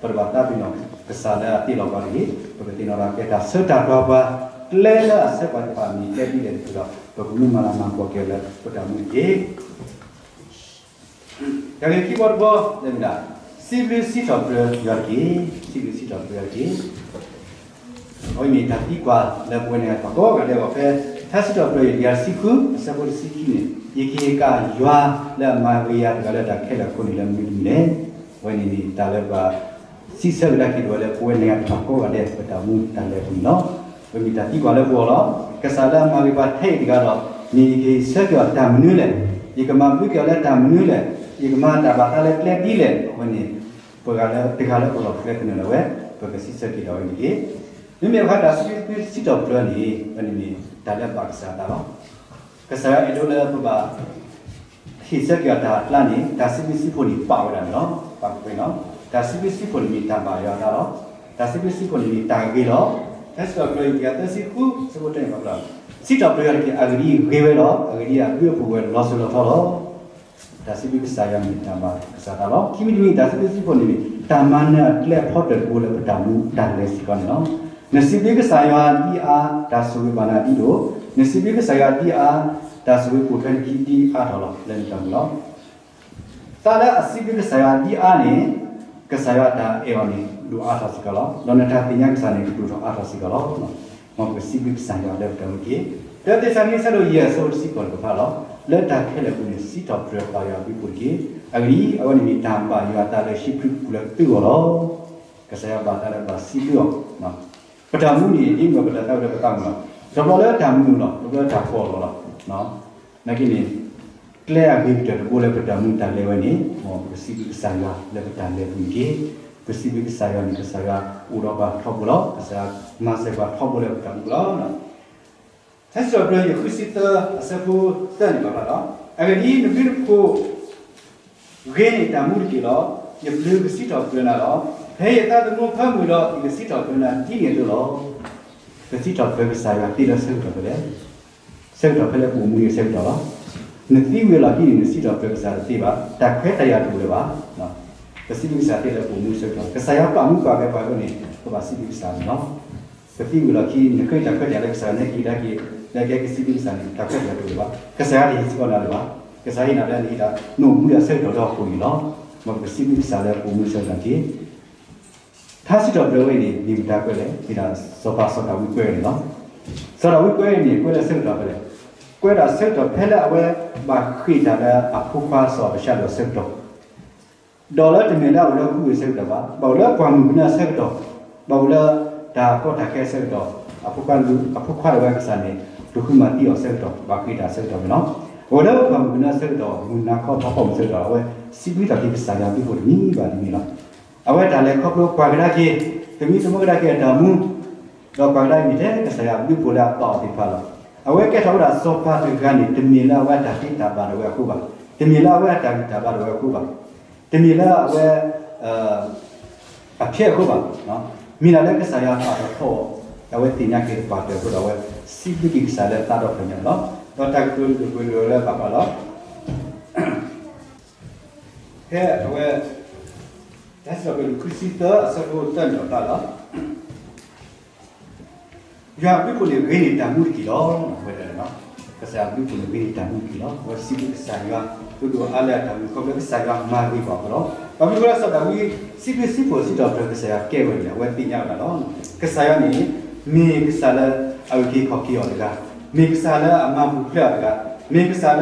ပတဘၣ်သးပ့ၤနီၣ်ကစၢ်လၢအတ့လီၤပှၤတဂ့ၤ. ပကသ့ၣ်နီၣ်ထီၣ်က့ၤတၢ်ဆၢတၢ်တီၤပှၤ ကျဲလၢအဆှၢပှၤသ့ၣ်တဖၣ်မ့ၢ်ကျဲဒ်လဲၣ်တဖုဒီး ပကမူမၤလၤမၤကပီၤက့ၤလၢပတၢ်မူတက့ၢ်. တၢ်ဂ့ၢ်ခံဘီတဘီ လၢမ့ၢ်ဒၣ် စံးဘျုးစံးထီၣ်ပတြၢၤယွၤတက့ၢ်. စံးဘျုးစံးထီၣ်ပတြၢၤယွၤတက့ၢ်. အဝဲမ့ၢ်တၢ်သံကွၢ်လၢပဝဲန့ၣ်တဖၣ်ကိးဂၤဒဲးအဂီၢ် ဖဲထါစံးထီၣ်ပတြၢၤ ယွၤတကယၤတဆံဃု အဆၢဖိတဆံခံန့ၣ် ယကဟ့ၣ်က့ၤယွၤလၢအမၤဂ့ၤယၤတဂၤလၢတၢ်ခဲလၢာ်အဃိန့ၣ် လၢမနုၤတမံၤလဲၣ်. အဝဲန့ၣ်မ့ၢ်တၢ်လၢပှၤ စံးဆၢကဒါက့ၤဒၣ်ဝဲလၢပဝဲန့ၣ်တဖၣ်ကိးဂၤဒဲး ပတၢ်မူတၢ်လဲၤပူၤန့ၣ်လီၤ. အဝဲမ့ၢ်တၢ်သံကွၢ်လၢပဂီၢ်လီၤ. ကစၢ်လၢအမၤဂ့ၤပှၤထဲအံၤတဂၤဒီး မ့ၢ်ယကဟ့ၣ်ဆၢက့ၤအီၤတၢ်မနုၤလဲၣ်, ယကမၤဘျုးက့ၤအီၤလၢတၢ်မနုၤလဲၣ်, ယကမၤတၢ်ဘၣ်သးလၢကျဲဒ်လဲၣ်. အဝဲန့ၣ် ပှၤဂၤလၢတဂၤလၢပလီၢ်ပကျဲကနၢၤဒၣ်ဝဲ ပကစံးဆၢက့ၤဒၣ်ဝဲန့ၣ်တက့ၢ်. မ့မ့ၢ်အခါတၢ်စံးဘျုးစံးထီၣ်ပတြၢၤန့ၣ် အဝဲန့ၣ်မ့ၢ်တၢ်လၢအဘၣ်ကစၢ်အသးလီၤ. ကစၢ်ယွၤအဲၣ်ဒိးလၢပဘၣ် ဟ့ၣ်ဆၢက့ၤအီၤတၢ်အကျါန့ၣ် တၢ်စံးဘျုးစံးဖှိၣ်န့ၣ်ပာ်ဝဲဒၣ်န့ၣ်လီၤ. ပာ်ကပှဲၤန့ၣ်လီၤ. တၢ်စံးဘျုးစံးဖှိၣ်န့ၣ်မ့ၢ်တၢ်ဘၣ်ယွၤအသးလီၤ. တၢ်စံးဘျုးစံးဖှိၣ်န့ၣ်မ့ၢ်တၢ်ဂ့ၤလီၤ. ထါစံးထီၣ်ပတြၢၤ ယွၤတကယၤသၢဆံဃု အဆၢဖိတၢန့ၣ် စံးထီၣ်ပတြၢၤယွၤတက့ၢ်. အဂ့ၢ်ဒ်အံၤဂ့ၤဝဲလီၤ. အဂ့ၢ်ဒ်အံၤအဘျုးအဖှိၣ်ဝဲလီၤစိၤလီၤထီလီၤ. တၢ်စံးဘျုးကစၢ်ယွၤန့ၣ်မ့ၢ်တၢ်ဘၣ်ကစၢ်အသးလီၤ. ခံမံၤတမံၤ တၢ်စံးဘျုးစံးဖှိၣ်န့ၣ်မ့ၢ် တၢ်မၤနၢၤအကျဲအဖီတၢၣ်တဘိလၢပတၢ်မူတၢ်လဲၤစ့ၢ်ကီးန့ၣ်လီၤ. နစံးဘျုးကစၢ်ယွၤဒ်အါ တၢ်ဆိၣ်ဂ့ၤဘၣ်နၤဒ်ဒိၣ်, နစံးဘျုးကစၢ်ယွၤဒ်အါ တၢ်ဆိၣ်ဂ့ၤပိာ်ထွဲနခံဒ်အါထီၣ်လီၤ လၢနတၢ်မူလီၤ. သးလၢအစံးဘျုးကစၢ်ယွၤဒ်အါန့ၣ် ကစၢ်ယွၤတၢ်အဲၣ်အီၤန့ၣ် ဒိၣ်အါထီၣ်စ့ၢ်ကီးလီၤ. ဒီးနတၢ်သ့ၣ်ညါကစၢ်န့ၣ် ကဒိၣ်ထီၣ်အါထီၣ်စ့ၢ်ကီးလီၤ. မ်ပကစံးဘျုးကစၢ်ယွၤလၢပတၢ်မူတက့ၢ်. တၢသ့းစၤလနံ အဆၢဒိၣ်ယဲၢ် အဆၢဖိတဆံဃိးန့ၣ် ပဖးလီၤ. လၢတၢ်ခဲလၢာ်အပူၤန့ၣ် စံးထီၣ်ပတြၢၤပၢ်ယွၤအဘျုးအဖှိၣ်တက့ၢ်. အဂ့ၢ်ဒ်အံၤ အဝဲန့ၣ်မ့ၢ်တၢ်ဘၣ်ယွၤအသးလၢဟံးပှၤကလုာ်အဂီၢ်လီၤ. ကစၢ်ယွၤဘၣ်သးလၢပှၤစံးဘျုးအီၤ ပတၢ်မူန့ၣ် ဒ်မ့ၢ်ပတၢ်သးဝံၣ်လၢပသးမုာ်လီၤ. တဘျီလၢတၢ်မနုၤလီၤ, တဘျီလၢတၢ်ကီလီၤလီၤ. နာ်က့န့ၣ် ကျဲအဂ့ၤကတၢၢ်တဘိလၢပတၢ်မူတၢ်လဲၤဝဲန့ၣ် မ်ပကစံးဘျုးကစၢ်ယွၤလၢပတၢ်လဲၤပူၤတက့ၢ်. ပစံးဘျုးကစၢ်ယွၤန့ၣ် ကစၢ်ယွၤအိၣ်ဒီးပှၤထီဘိလီၤ. ကစၢ်ယွၤမၤစၢၤပှၤထီဘိလၢပတၢ်မူလီၤ. ထါစံးထီၣ်ပတြၢၤ ယွၤဃုဆံသၢ အဆၢဖိသၢန့ၣ် ပဖးလီၤ. အဂ့ၢ်ဒ်အံၤ နဘျုးနဖှိၣ် ဂ့ၤန့ၢ်တၢ်မူတက့ၢ်လီၤ. ယဘျုးကစံးထီၣ်ပတြၢၤနၤလီၤ. ဖဲယသးသမူဖၢမုၢ်ဒီး ယကစံးထီၣ်ပတြၢၤနၤဒ်န့ၣ်အသိးလီၤ. ပစံးထီၣ်ပတြၢၤကစၢ်ယွၤသ့လၢဆၢကတီၢ်ဖဲလဲၣ်. ဆၢကတီၢ်ဖဲလၢပအိၣ်မူအဆၢကတီၢ်လီၤ. နသံဝံၤအလီၢ်ခံန့ၣ် နစံးထီၣ်ပတြၢၤကစၢ်တသ့ဘၣ်. တၢ်ခွဲးတၢ်ယာ်တအိၣ်လၢၤဘၣ်. ပစံးဘျုးကစၢ်သ့လၢပအိၣ်မူအဆၢကတီၢ်လီၤ. ကစၢ်ယွၤပာ်မူပာ်ဂဲၤပှၤအဃိန့ၣ် ပဘၣ်စံးဘျုးကစၢ်န့ၣ်လီၤ. ပသံဝံၤအလီၢ်ခံ နဃ့တၢ်ခွဲးတၢ်ယာ်လၢကစၢ်ယွၤ နဟဲက့ၤကဒါက့ၤ လၢကဟဲက့ၤစံးဘျုးကစၢ်န့ၣ် တၢ်ခွဲးတၢ်ယာ်တအိၣ်လၢၤဘၣ်. ကစၢ်ယွၤတဟ့ၣ်စ့ၢ်ကီးနၤလၢၤဘၣ်. ကစၢ်ယွၤဟ့ၣ်နၤလၢနဟ့ၣ်တၢ် နအိၣ်မူအဆၢကတီၢ်ဒီးအဃိန့ၣ်လီၤ. မ်ပကစံးဘျုးကစၢ်လၢပအိၣ်မူအဆၢကတီၢ်တက့ၢ်. ထါစံးထီၣ်ပတြၢၤဝဲအံၤန့ၣ် မ့ၢ်မတၤကွဲးလဲၣ်, မ့ၢ်ဒၣ်စီၤပၤစီၤဒၤဝံးကွဲးဝဲန့ၣ်လီၤ. စီၤဒၤဝံးကွဲးဝဲန့ၣ် ကွဲးလၢဆၢကတီၢ်ဖဲလဲၣ်. ကွဲးဒၣ်ဆၢကတီၢ်ဖဲလၢအဝဲဘၣ်ဃ့ၢ်တၢ်လၢအဖိခွါစီၤအၤဘၡါလံအဆၢကတီၢ်, ဒီးလၢတမ့ၢ်လၢအအိၣ်လၢခူဝ့ၢ်အဆၢကတီၢ်ဘၣ်, ဘၣ်အိၣ်လၢပှၢ်မုၢ်ကနၢအဆၢကတီၢ်, ဘၣ်အိၣ်လၢတၢ်ကီတၢ်ခဲအဆၢကတီၢ်, အဖိခွါလူ, အဖိခွါဒၣ်ဝဲအကစၢ်န့ၣ် ဒိးဃုမၤသံအီၤအဆၢကတီၢ်, ဘၣ်ဃ့ၢ်တၢ်အဆၢကတီၢ်န့ၣ်လီၤ. အိၣ်လၢပှၢ်မုၢ်ကနၢအဆၢကတီၢ်, မုၢ်နၤခီဖီဖီမုၢ်အဆၢကတီၢ်, အဝဲစံးဘျုးထီၣ်က့ၤကစၢ်ယွၤအဘျုးအဖှိၣ်တမံၤဘၣ်တမံၤလီၤ. အဝဲတၢ်လဲၤခီဖျိပှၤကဒါက့ၤ သမံသမိးကဒါက့ၤအတၢ်မူ, ဒီးပှၤကဒါက့ၤမ့ၢ်ထဲကစၢ်ယွၤအဘျုးအဖှိၣ်လၢအပာ်အီၤသ့ၣ်တဖၣ်လီၤ. အဝဲကဲထီၣ်ဝဲဒၣ်စီၤပၤတဂၤန့ၣ် တမ့ၢ်လၢအဝဲအတၢ်သ့တၢ်ဘၣ်ဒၣ်ဝဲအဃိဘၣ်, တမ့ၢ်လၢအဝဲအတၢ်ဂံၢ်တၢ်ဘါဒၣ်ဝဲအဃိဘၣ်, တမ့ၢ်လၢအဝဲ အဖျဲးအဃိဘၣ်, မ့ၢ်ဒၣ်လၢကစၢ်ယွၤပာ်ထီၣ်ထီအီၤ, အဝဲသ့ၣ်ညါက့ၤတပှၢ်တၢၢ်အဃိဒီး အဝဲစံးဘျုးက့ၤကစၢ်လၢသးဒီဖျၢၣ်ညါန့ၣ်လီၤ. ဒီးတၢ်ကတိၤတကပၤလၢဘၣ်ဃးလီၤ. ဖဲအဝဲ တၢ်စံးထီၣ်ပတြၢၤ ယွၤဃုဆံသၢ အဆၢဖိသၢန့ၣ် ပဖးလီၤ. ယွၤအဘျုးအဖှိၣ်န့ၣ် ဂ့ၤန့ၢ်တၢ်မူတက့ၢ်လီၤ. ဝဲဒၣ် ကစၢ်ယွၤအဘျုးအဖှိၣ်န့ၣ် ဂ့ၤန့ၢ်တၢ်မူတက့ၢ်လီၤ. အဝဲစံးဘျုးကစၢ်ယွၤ ဒိၣ်ဒိၣ်အါလၢအတၢ်ဂ့ၢ်ခီဖျိလၢကစၢ်ယွၤမၤဂ့ၤပှၤအဃိလီၤ. ဘၣ်မနုၤအဃိလၢစီၤဒၤဝံး စံးဘျုးစံးဖှိၣ်စံးထီၣ်ပတြၢၤကစၢ်ယွၤကဲဝဲန့ၣ် အဝဲသ့ၣ်ညါဝဲဒၣ်လီၤ. ကစၢ်ယွၤန့ၣ် မ့ၢ်ကစၢ်လၢအအုၣ်က့ၤခီၣ်က့ၤအီၤတဂၤ, မ့ၢ်ကစၢ်လၢအမၤပူၤဖျဲးအီၤတဂၤ, မ့ၢ်ကစၢ်လၢ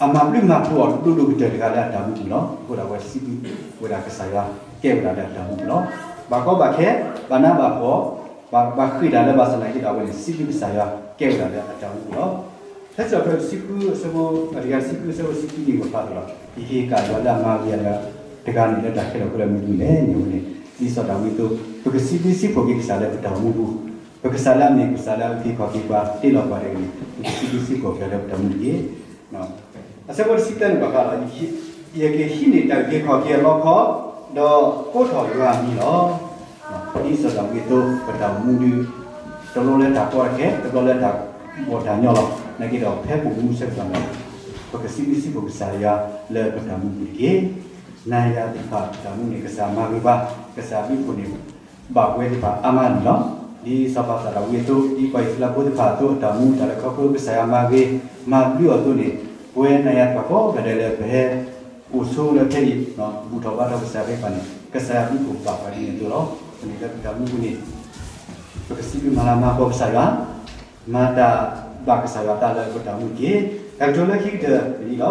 အမၤဘျုးမၤဖှိၣ်အီၤဒိၣ်ဒိၣ်ကတၢၢ်တဂၤလၢအတၢ်မူပူၤလီၤ. အဃိဒီးအဝဲစံးဘျုးဝဲဒၣ်ကစၢ်ယွၤ ကဲဝဲဒၣ်လၢအတၢ်မူပူၤလီၤ. ဘၣ်ကီဘၣ်ခဲ, ဘၣ်နးဘၣ်ဖှီၣ်, ဘၣ်ဘၣ်ဃ့ၢ်ဒၣ်လၢဘၣ်ဆၣ်သနာ်က့ဒီး အဝဲန့ၣ် စံးဘျုးကစၢ်ယွၤ ကဲဝဲဒၣ်လၢအတၢ်မူပူၤလီၤ. ဖဲစံးထီၣ်ပတြၢၤတဆံဃုအဆၢဖိ အတကယၤတဆံဃုအဆၢဖိတဆံခံန့ၣ် ပဖးသ့လီၤ. ယကဟ့ၣ်က့ၤယွၤလၢအမၤဂ့ၤအီၤတဂၤန့ၣ် လၢတၢ်ခဲလၢာ်အဃိလၢမနုၤလဲၣ်န့ၣ် အဝဲန့ၣ် ဒ်စီၤဒၤဝံးအသိး ပကစံးဘျုးစံးဖှိၣ်က့ၤကစၢ်လၢပတၢ်အိၣ်မူပူၤ, ပကစၢ်လၢအမ့ၢ်ကစၢ်လၢအအုၣ်က့ၤခီၣ်က့ၤပှၤ တ့လီၤပှၤတဂၤန့ၣ် ပကစံးဘျုးစံးဖှိၣ်က့ၤလၢပတၢ်အိၣ်မူတက့ၢ်. အဆၢဖိတဆံသၢန့ၣ် ပဖးလီၤ. ယကဟံးန့ၢ်တၢ်အုၣ်က့ၤခီၣ်က့ၤအလီခီ, ဒီးကိးထီၣ်ယွၤအမံၤလီၤ. ဒ်စီၤဒၤဝံးအသိး ပတၢ်အိၣ်မူဒုး တဘျီလၢတၢ်ကီတၢ်ခဲ, တဘျီလၢတၢ်ဘီၣ်တၢ်ညီလီၤ. နာ်က့ဒီး ဖဲပအိၣ်မူဆၢကတီၢ်န့ၣ် ပကစံးဘျုးစံးဖှိၣ်ကစၢ်ယွၤလၢပတၢ်အိၣ်မူပူၤတက့ၢ်. နၤယၤသ့ၣ်တဖၣ် ပတၢ်အိၣ်မူန့ၣ် ကစၢ်မၤဂ့ၤပှၤ, ကစၢ်ဘျုးဖှိၣ်န့ၣ် ဘၣ်ပဝဲသ့ၣ်တဖၣ်အါမးန့ၣ်လီၤ. ဒ်စီၤပၤသးဒၤဝံးအသိး, ဒ်ပှၤအံၣ်စရ့လးဖိသ့ၣ်တဖၣ်အသိး အတၢ်အိၣ်မူတၢ်လဲၤခီဖျိကစၢ်ယွၤမၤဂ့ၤ မၤဘျုးအီၤအသိးန့ၣ်, ပဝဲနၤယၤသ့ၣ်တဖၣ်ကိးဂၤဒဲးလၢပဟဲ အိၣ်ဆိးလၢဖဲအံၤ ဘူၣ်ထီၣ်ဘါထီၣ်ကစၢ်ယွၤသ့ၣ်တဖၣ်န့ၣ် ကစၢ်ယွၤဘျုးဖှိၣ်ဘၣ်ပှၤဒ်န့ၣ်အသိးလီၤ. အဃိန့ၣ်လၢပတၢ်အိၣ်မူပူၤန့ၣ် ပကစံးဘျုးမၤလၤမၤကပီၤကစၢ်ယွၤ, မၤတၢ်ဘၣ်ကစၢ်ယွၤအသးလၢပတၢ်အိၣ်မူတက့ၢ်. တၢ်ကတိၤလၢခံကတၢၢ်န့ၣ်လီၤ. အဝဲ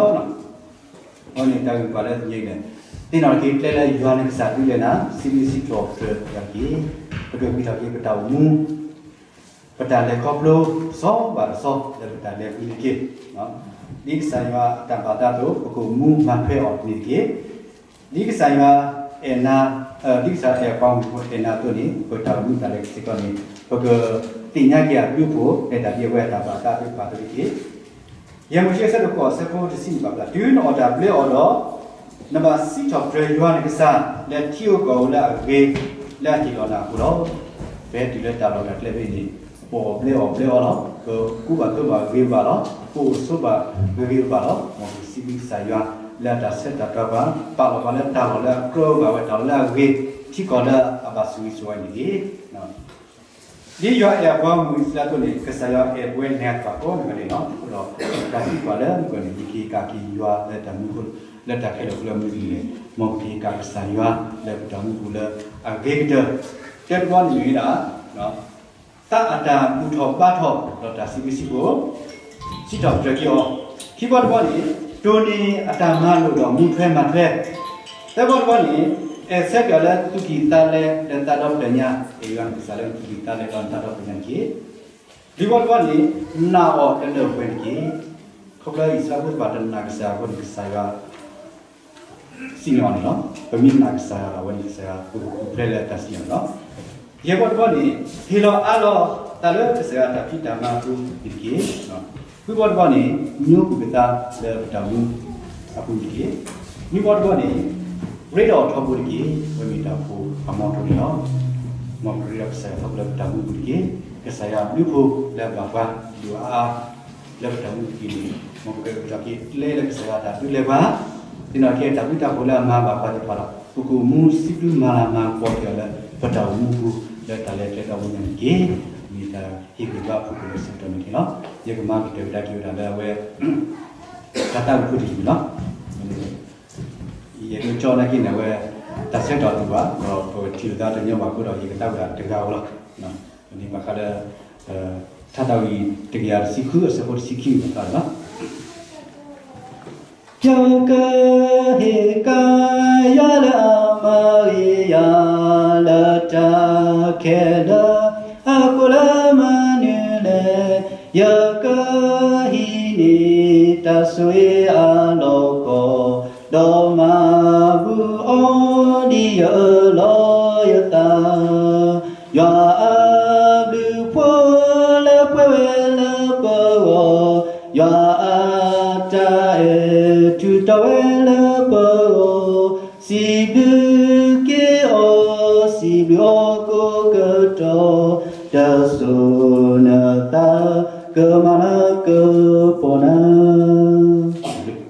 န့ၣ်တၢ်ဂ့ၢ်ပှၤလၢသညါအံၤန့ၣ်, သ့ၣ်နီၣ်ထီၣ်က့ၤကျဲလၢယွၤနကစၢ်ဒုးလဲၤနၤ, စံးဘျုးစံးဖှိၣ်အီၤကတၢၢ်တက့ၢ်. ပကဂံၢ်ထီၣ်က့ၤပတၢ်အိၣ်မူ ပတၢ်လဲၤခီဖျိ တဆီဘၣ်တဆီ လၢပတၢ်လဲၤအပူၤန့ၣ်တက့ၢ်. ဒ်ကစၢ်ယွၤအတၢ်ဘၣ်သးအသိး ပကအိၣ်မူမၤထွဲအီၤန့ၣ်တက့ၢ်. ဒ်ကစၢ်ယွၤအဲၣ်နၤ, ဒ်ကစၢ်ယွၤအဲၣ်ပှၤမုၢ်ဖိအဲၣ်နၤအသိးန့ၣ် ပတၢ်အိၣ်မူတၢ်လဲၤစ့ၢ်ကီးန့ၣ် ပကသ့ၣ်ညါက့ၤအဘျုးအဖှိၣ် လၢတၢ်ဒ်အဝဲအတၢ်ဘၣ်သးသ့ၣ်တဖၣ်အသိးတက့ၢ်. ယဲၢ်မိၤၡ့အဆၢဒိၣ်ဃိးအဆၢဖိတဆံန့ၣ် ပဖးလီၤ. တုၤနအီၣ်တၢ်ဘျၢအီၤဒီး နဘၣ်စံးထီၣ်ပတြၢၤယွၤနကစၢ် လၢထံဧိၤကီၢ်ဧိၤလၢအဂ့ၤ လၢအဟ့ၣ်လီၤနၤအဃိလီၤ. ပဟဲတုၤလၢတၢ်လီၢ်တၢ်ကျဲဖဲအံၤန့ၣ် ပအီၣ်ဘျဲအီၣ်ဘျဲအီၤလီၤ. ပကူဘၣ်သိဘၣ်ဂ့ၤဘၣ်လီၤ. ပအိၣ်ဆိးဘၣ်ဂ့ၤဂ့ၤဘၣ်လီၤ. မ်ပကစံးဘျုးကစၢ်ယွၤ လၢအတၢ်ဆၢတၢ်တီၤပှၤ ပာ်လီၤပှၤလၢတၢ်လီၢ်လၢအကြၢးဘၣ်ဝဲ တၢ်လီၢ်လၢအဂ့ၤ ထံကီၢ်လၢအဘၣ်ဆိၣ်ဂ့ၤဆိၣ်ဝါန့ၣ်တက့ၢ်. ဒ်ယွၤအဲၣ်အပှၤမုၢ်အံၣ်စရ့လးအသိးန့ၣ် ကစၢ်ယွၤအဲၣ်ပဝဲနၤသ့ၣ်တဖၣ်ကိးဂၤဒဲးလီၤ. အဃိဒီး တၢ်သံကွၢ်လၢမုၢ်ကီၢ်န့ၣ် ယကဟ့ၣ်က့ၤယွၤလၢတၢ်မူအဃိ လၢတၢ်ခဲလၢာ်အဃိလၢမနုၤလဲၣ်. မ်ပကဟ့ၣ်က့ၤကစၢ်ယွၤလၢပတၢ်မူပူၤလၢအဂ့ၤကတၢၢ် တၢတဘီန့ၣ်မ့ၢ်ဝဲဒၣ် သးအတၢ်ဘူၣ်ထီၣ်ဘါထီၣ်ဒီးတၢ်စံးဘျုးစံးဖှိၣ် စံးထီၣ်ပတြၢၤက့ၤအီၤ, ခံဘီတဘီန့ၣ် တိၢ်န့ၢ်အတၢ်မၤလိာ်ဒီးမူထွဲမၤထွဲ, သၢဘီတဘီန့ၣ် အဲၣ်ဆၢက့ၤအီၤလၢသူၣ်ကံၢ်သးလဲလၢသးဒီဖျၢၣ်ညါ, အဲၣ်ယွၤနကစၢ်လၢသူၣ်ကံၢ်သးလဲဒီးနသးဒီဖျၢၣ်ညါတက့ၢ်. လွံၢ်ဘီတဘီန့ၣ် နာ်အီၤတလၢာ်ဝဲန့ၣ်တက့ၢ်. ခီဖျိအံၣ်စရ့လးဖိသ့ၣ်တဖၣ်တနာ်ကစၢ်အဃိန့ၣ် ကစၢ်ယွၤ စံၣ်ညီၣ်အီၤန့ၣ်လီၤ. ပမ့ၢ်နာ်ကစၢ်ယွၤဒီး အဝဲန့ၣ်ကစၢ်ယွၤပူၤဖျဲးလၢတၢ်စံၣ်ညီၣ်န့ၣ်လီၤ. ယဲၢ်ဘီတဘီန့ၣ် ဟ့ၣ်လီၤအါလီၤသးလၢကစၢ်ယွၤအတၢ်ဖံးတၢ်မၤအပူၤန့ၣ်တက့ၢ်. ဃုဘီတဘီန့ၣ် ညိကွံာ်ပသးလၢပတၢ်မူအပူၤန့ၣ်တက့ၢ်. နွံဘီတဘီန့ၣ် ရ့ဒီးထီဘိတက့ၢ်. အဝဲမ့ၢ်တၢ်အိၣ်ဖှိၣ်အမီၤတိၤန့ၣ်လီၤ. မ်ပကရ့ဒီးကစၢ်ယွၤထီဘိလၢပတၢ်မူအပူၤတက့ၢ်. ကစၢ်ယွၤအဘျုးအဖှိၣ်လၢအဘၣ်ပှၤဒိၣ်အါအါ လၢပတၢ်အိၣ်မူအပူၤန့ၣ် မ်ပကဂံၢ်ထီၣ်က့ၤကျဲလၢကစၢ်ယွၤအတၢ်ဒုးလဲၤပှၤ, သ့ၣ်နီၣ်က့ၤတၢ်ဘျုးတၢ်ဖှိၣ်လၢအမၤဘၣ်ပှၤသ့ၣ်တဖၣ်ဒီး ပကအိၣ်မူစံးဘျုးမၤလၤမၤကပီၤက့ၤအီၤလၢပတၢ်အိၣ်မူအပူၤ လၢတၢ်လဲၤကျဲတၢ်အိၣ်မူညါန့ၣ်တက့ၢ်. မ့ၢ်တၢ်ဟ့ၣ်ဂံၢ်ဘါအဖုၣ်ကိာ်လၢဆၢကတီၢ်န့ၣ်တက့ၢ်လီၤ. ယကမၤကတၢၢ်ကဒါက့ၤဝဲဒၣ်လၢအဝဲ တၢ်သးဝံၣ်ဖိတယုၢ်န့ၣ်လီၤ. ယကကၠီနာ်က့န့ၣ် အဝဲ တၢ်ဆၢကတီၢ်တအိၣ်ဘၣ် ဒီးပထံၣ်လိာ်သးတညီဘၣ်အဃိဒီး ယကသးဝံၣ်ဒၣ်တဂၤဧိၤလီၤ. န့ၣ်ဘၣ်ဃးလၢ ထါသးဝံၣ် တကယၤတဆံဃု အဆၢဖိတဆံခံန့ၣ်လီၤ. ယကဟ့ၣ်ကယၤလၢအမၤဂ့ၤယၤ လၢတၢ်ခဲလၢာ်အဃိလၢမနုၤလဲၣ်. ယကဟံးန့ၢ်တၢ်ဆိၣ်ဂ့ၤအလီၢ်ကီၢ် ဒီးမၤဘူၣ်အီၤဒ်ယအၢၣ်လီၤယသး, ယွၤအဘျုးဖှိၣ်လၢပှဲၤဝဲလၢပဂီၢ်, ယွၤအတၢ်အဲၣ်ထူးတီၤဝဲလၢပဂီၢ်, စံးဘျုးက့ၤအီၤ, စံးဘျုးအီၤကိးကတီၢ်, တစိၤနသးကမၤလၤကပီၤနၤ.